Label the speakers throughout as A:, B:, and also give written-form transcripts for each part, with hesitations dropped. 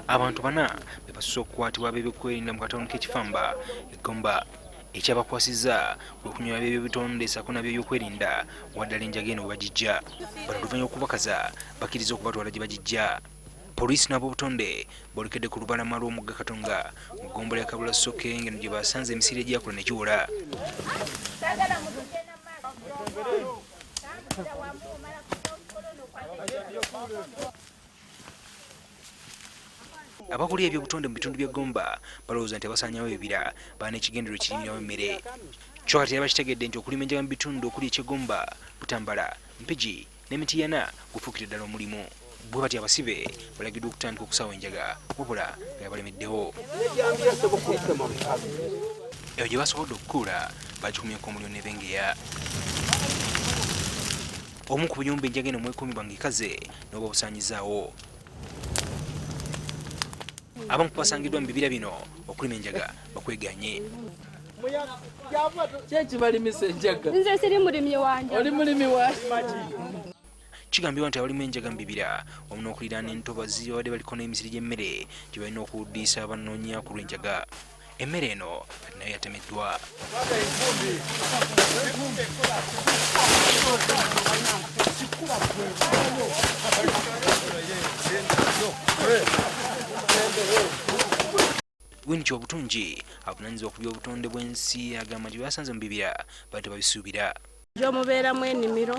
A: Abantu bana be basusse okukwatibwa ab'ebyokwerinda mu katawuni k'e Kifamba e Gomba. Ekyabakwasizza kwe kunyola ab'ebyobutonde ssaako n'ab'ebyokwerinda waddala enjaga eno we bagiggya. Bano oluvannyuma lw'okubakaza bakkiriza okubatwala gye bagiggya. Poliisi n'ab'obutonde boolekedde ku lubalama lw'omugga Katonga mu ggombolola ya Kabulasoke ng'eno gye basanze emisiri egyakula ne giwola. Abakulira ebyobutonde mu bitundu by'e Gomba balowooza nti abasaanyawo ebibira balina ekigendererwa ekirimirawo emmere. Kyokka kati era bakitegedde nti okulima enjaga mu bitundu okuli eky'e Gomba, Butambala, Mpigi ne Mityana gufuukidde ddala omulimu. Bwe batyo abasibe balagiddwa okutandika okusaawa enjaga wabula nga yabalemeddewo. Eyo gye basobodde okukuula bagikumyeko omuliro n'ebengeya. Omu ku buyumba enjaga eno mwekuumibwa ng'ekaze n'oba obusaanyizaawo. Abamu ku basangiddwa mu bibira bino okulima enjaga bakweganye.
B: Kyekibalimisa enjaga?
C: Nze siri mulimi wa njaga.
B: Oli mulimi wa?
A: Kigambibwa nti abalima enjaga mu bibira wamu n'okuliraana entobazi babadde baliko n'emisiri gy'emmere gye balina okuwuddiisa abanoonya ku lw'enjaga. Emmere eno kati nayo yatemeddwa. Winnie Kyobutungi avunaanyizibwa ku by'obutonde bw'ensi agamba nti bye basanze mu bibira baali tebabisuubira.
D: Gyomubeeramu enimiro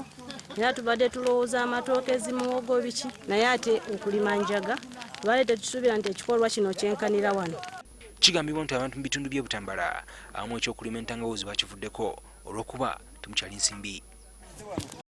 D: era tubadde tulowooza amatooke, zimuwogo, biki, naye ate okulima njaga tubadde tetusuubira nti ekikolwa kino kyenkanira wano.
A: Kigambibwa nti abantu mu bitundu by'e Butambala abamu eky'okulima entangawuzi bakivuddeko olw'okuba temukyali nsimbi.